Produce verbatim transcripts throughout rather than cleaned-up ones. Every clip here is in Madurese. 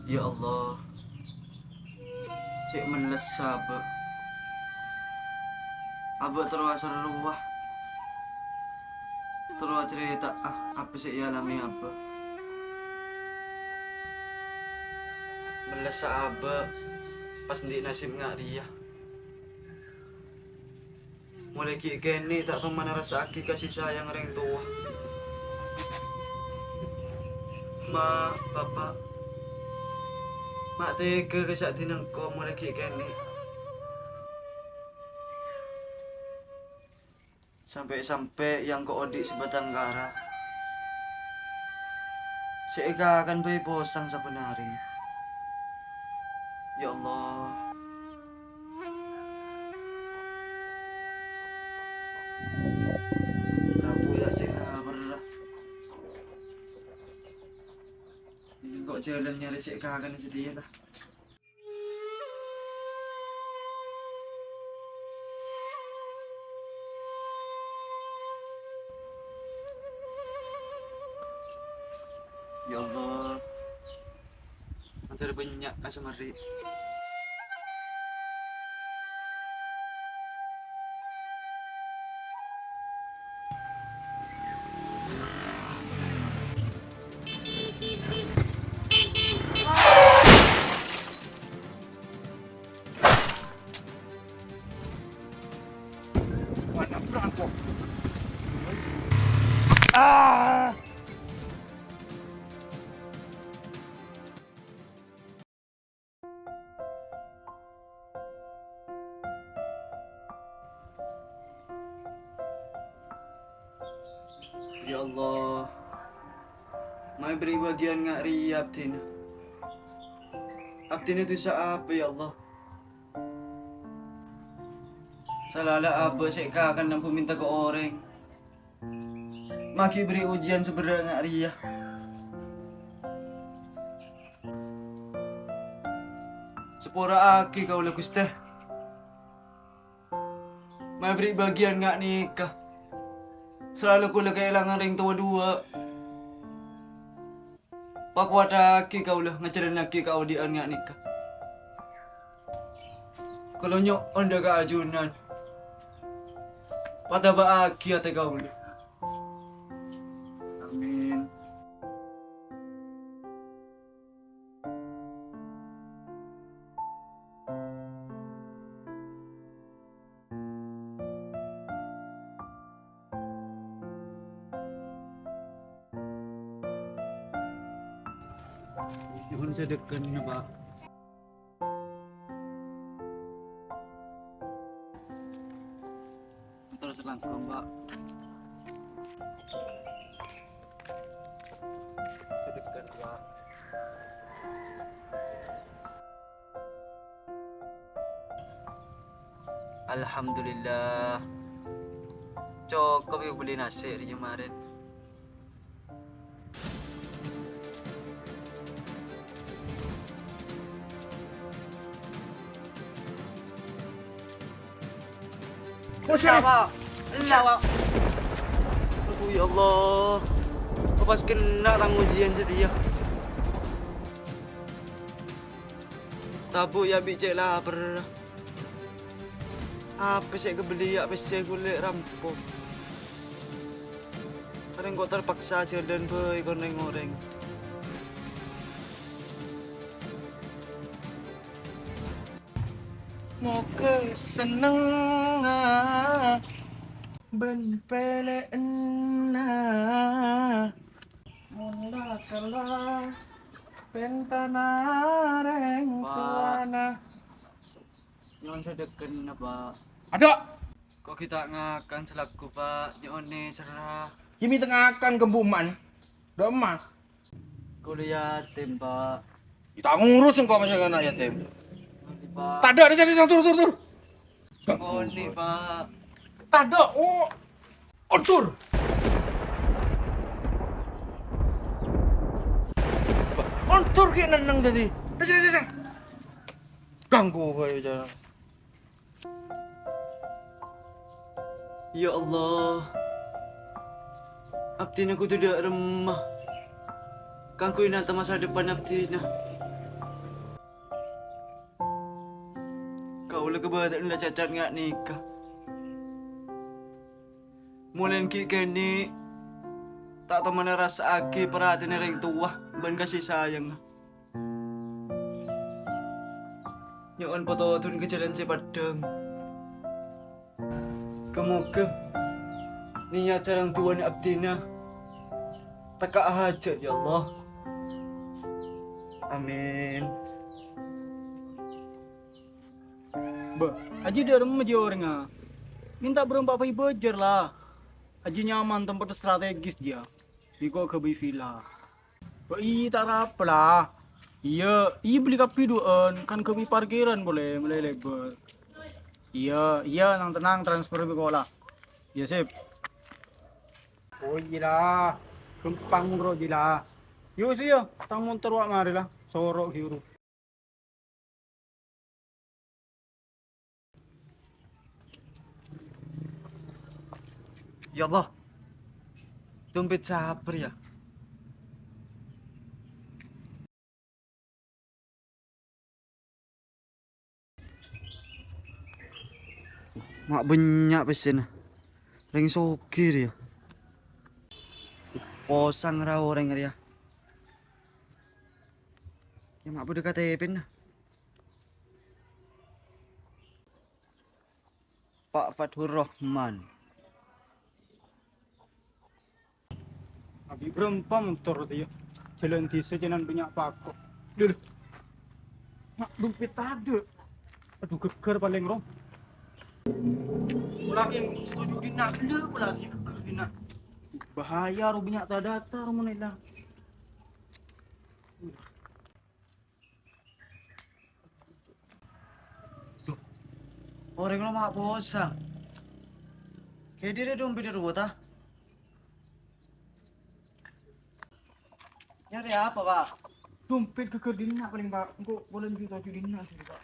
Ya Allah, cè' mellessa abâ'. Abâ' terro aserrowa, terro acarèta'a apa sè èalamè abâ'. Mellessa abâ' pas andi' nasib nga' rèya. Molaè ghi' kènè' ta' toman arassa'aghi kasih sayang rèng towa. Ma', Bapa', ma' tega ka sa'dina engko' molaè ghi' kènè'. Sampè'-sampè' yâ engko' odi' sabatang kara. Sè èkakan bhâi posang sabbhân arèna. Ya Allah. Tabu yâ cè' laperra. Engko' jhâlân nyarè sè èkakan satèya, la. Ya Allah, mandhâr bânnya' asamarè. Ah! Ya Allah, mayu bâri' bâgiyân nga' rèya abdhina. Abdhina dhusa apa, ya Allah? Sala'alla abâ' sè èkakan ambu mènta ka orèng. Ma' ghi' bâri' ojiyân sè berrâ' nga' rèya. Sapora'aghi kaulâ, Ghustè. Mayu bâri' bâgiyân nga' nèka. Salalu kaulâ kaèlangan rèng towa duwâ'. Pakowattaghi kaulâ ngajhâlannaghi kaodi'ân nga' nèka. Kaulâ nyo'on dâ' ka ajunan, patabâ'âghi atè kaulâ. Amin. Nyo'on sadhâkana, Pa'. Terros langkong, Pa'. Sadhâkana, Pa'. Alhamdulillah. Cokop yâ bellè nasè' rèya marèn. Ella, Pa'. Ella, Pa'. Aduh, ya Allah. Pas kènè' tang ojiyân satèya. Tabu' yâ bi' cè' laperra. Apa sè èkabelliyâ pèssè kulâ rampok. Rèng ko' terpaksa jhâlân bhâi kon rèng-orèng. Moghâ sennengnga bân pèlèyanna. Mon la kala pentana rèng towana. Nyo'on sadhâkana, Pa'. Adâ'! Ko' ghi' ta' ngakan salaku, Pa'. Nyo'onè serra. Ghi' mè' ta' ngakan kembuman. Dâ' emma. Kaulâ yatim, Pa'. Ghi' ta' ngurus engko' masih ana' yatim. Nyo'onè, Pa'. Tadâ', dhisè, dhisè, tur, tur, tur. Nyo'onè, Pa'. Tadâ', oh. Ondur. Ondur ghi' nenneng dhâddhi. Dhisè, dhisè, dhisè. Ganggu bhâi jâ. Ya Allah, abdhina kodhu dâ' remma kaangghuy nata masa depan abdhina. Kaulâ kabâdâ'ân la cacat nga' nèka. Molaè ghi' kènè' ta' toman arassa'aghi parhatèna rèng towa bân kasè sayangnga. Nyo'on patodhun ka jhâlân sè peddhâng. Ka-moghâ niyat sareng du'ana abdhina tekka'a hajhât, ya Allah. Amin. Bâ, ajiyâ dâ' remma jiyâ orèngnga. Mènta bârâmpa bhâi bâjâr, la. Ajiyâ nyaman, tempat strategis jiyâ. Bi' engko' ghâbây villa. Bâ, iyâ, ta' arapa, la. Iyâ, iyâ, bellè kabbhi du'ân, kan ghâbây parkiran polè, molaè lèbâr. Iyâ, iyâ, nang-tennang, transfer bi' engko', la. Iyâ, sip. Oh, iyâ, la. Ghâmpang, bro, iyâ, la. Iyâ, sè, iyâ, tang montor wa' marè, la. Soro' ghi' uru. Ya Allah, dompet sapa rèya? Ma' bânnya' pèssèna. Rèng soghi rèya. Posang ra orèng rèya. Yâ, ma' bâdâ K T P-na. Pak Fathur Rahman. Abi' bârâmpa montor, yâ. Jhâlân dhisa jhâlân bânnya' pako. Lho, lho. Ma' dompet tadâ'. Adhu, ghâgghâr palèng, Rom. Polana sè toju' dinna', ghellâ' polana ghâgghâr dinna'. Bahaya, Rom, bânnya' tadâ', Rom, mon èlang. Duh, orèng rowa ma' posang. Kèdhirè dompet rowa, ta? Nyarè apa, Pak? Dompet ghâgghâr dinna' palèng, Pak. Engko' polana sè toju' dinna', Pak.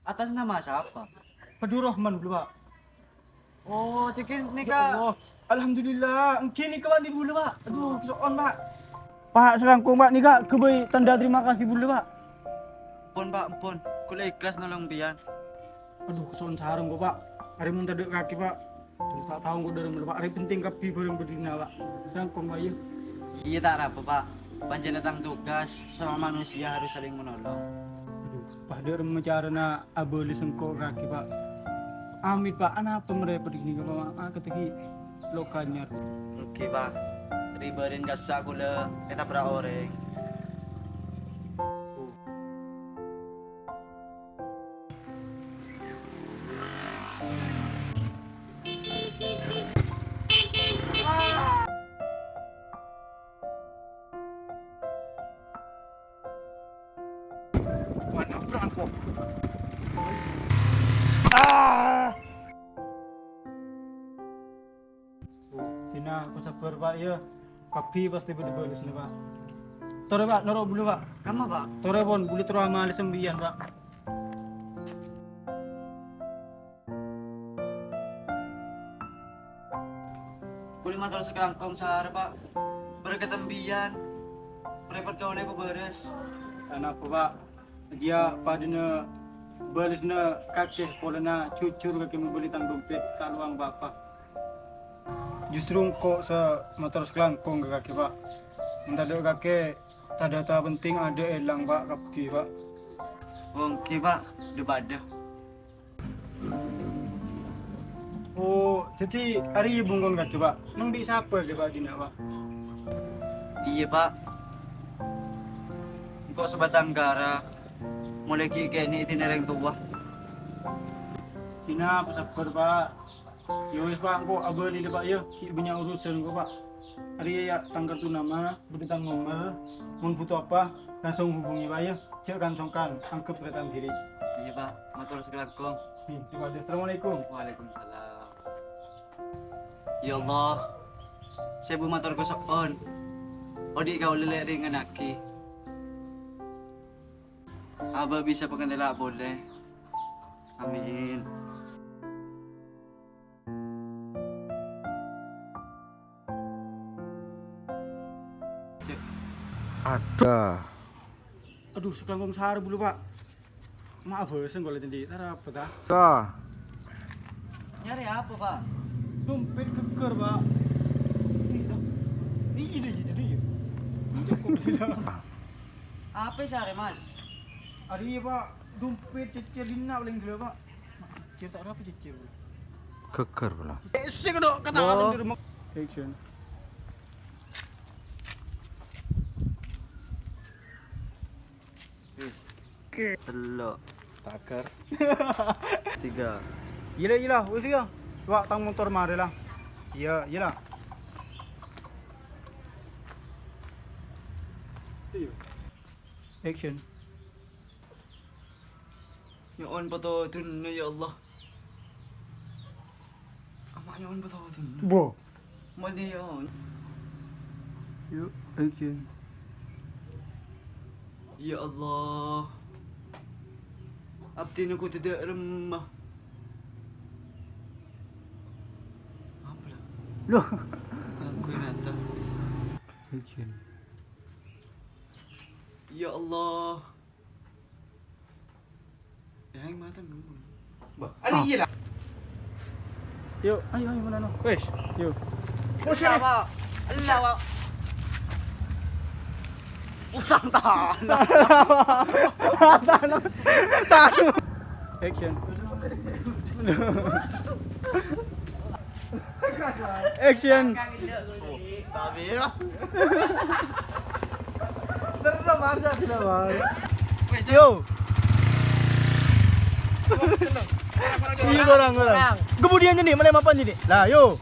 Atas nama siapa? Fathur Rahman, bulu, Pak. Oh, tikin nèka. Ya Allah. Alhamdulillah, èngghi nèka, Pak, bulu, Pak. Adhu, kaso'on, Pak. Pak, salangkong, Pak, nèka ghâbây tandhâ terima kasih bulu, Pak. Ampon, Pak, ampon. Kaulâ ikhlas nolong sampèyan. Adhu, kaso'on sareng, Pak. Arèya mon tadâ' kakè, Pak. Terros ta' tao engko' dârâmma, Pak. Arèya penting kabbhi bhârâng bâdâna, Pak. Salangkong, Pak, yâ. Iyâ, ta' arapa, Pak. Pancèna tang tugas, sesama manusia harus saling menolong. Adhu, Pak, dârâmma carana abâli sengko' kakè, Pak. Amit, Pak, anapa marè pèdhina, Pak? Akadhi loka anyar. Èngghi, Pak. Ribârin kassa' kaulâ ètabrak orèng. Wah, nabrak kok. Ah! Dina, sabbhâr, Pak, yâ. Kabbhi pastè bâdâ bâlessâ, Pak. Torè, Pak, noro' bulu, Pak. Kamma, Pak? Torè, pon, bulu terro amalè sampèyan, Pak. Kaulâ mator sakalangkong sara, Pak. Berkat sampèyan, rèpot kaulâ èpabârâs. Anapa, Pak? Iyâ, padâna bâlessâ kakè polana jujur kakè mabâli tang dompet, ta' lowang pa-apa. Justru engko' sè mator sakalangkong ka kakè, Pak. Mon tadâ' kakè, ta-data penting adâ' èlang, Pak, kabbhi, Pak. Èngghi, Pak, dâ-padâ. Oh, dhâddhi arèya bungkona kakè, Pak. Neng bi' sapa kakè, Pak, dina, Pak? Iyâ, Pak. Engko' sabatang kara, molaè ghi' kènè' èdina rèng towa. Dina, pasabbhâr, Pak. Yâ wes, Pak, engko' abâli la, Pak, yâ. Ghi' bânnya' urusan engko', Pak. Arèya, yâ, tang kartu nama, bâdâ tang nomer. Mon buto apa, langsung hubungi, Pak, yâ. Jhâ' kan-songkan, angghep rètan dhibi'. Iyâ, Pak. Mator sakalangkong. Nih, Pak. Assalamualaikum. Waalaikumsalam. Ya Allah, sèbu mator kaso'on. Odi' kaulâ lè' rèngngennaghi. Abâ' bisa pakantèla' polè. Amin. Adâ'. Adhu, sakalangkong sara bulu, Pak. Ma' abâseng kaulâ, Cendi. Arapa, ta? Ka. Nyarè apa, Pak? Dompet ghâggâr, Pak. Iyâ, iyâ, iyâ, iyâ. Apa sè arè, Mas? Arèya, Pak. Dompet cècèr dinna' palèng ghellâ', Pak. Cècèr ta' arapa cècèr, Pak? Ghâggâr, Pak. Eh, sè kodhu kata. Action. Wis. Tello'. Pagar. Tiga. Iyâ la, iyâ la, wis iyâ. Wa', tang montor marè la. Iyâ, iyâ la. Action. Nyo'on patodhuna, ya Allah. Ama' nyo'on patodhuna. Bo. Madi nyo'on. Yuk, action. Ya Allah. Abdhina kodhu dâ' remma. Apa la? Loh. Aku nata. Action. Ya Allah. Yang mata nunggu. Bah, ari iya lah. Yuk, ayo, ayo, mana, no? Wes. Yuk. Ella, Pak. Ella, Pak. Usang tanah. Tanah. Tanah. Action. Action. Tapi ya. Terus masa gila, Bang. Yo. Iya, korang, korang. Kemudian ini, mulai mapan ini. Lah, yo.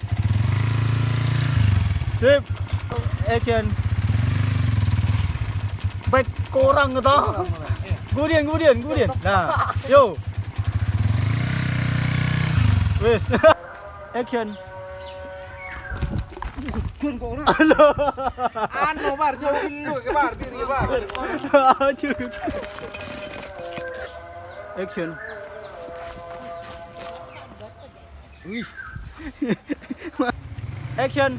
Sip. Action. Baik, korang gitu. Kemudian, kemudian, kemudian. Nah, yo. Wes. Action. Gun kok ora? Anu, Bar, jauh dulu ke Bar, diri Bar. Action. Wih. Action.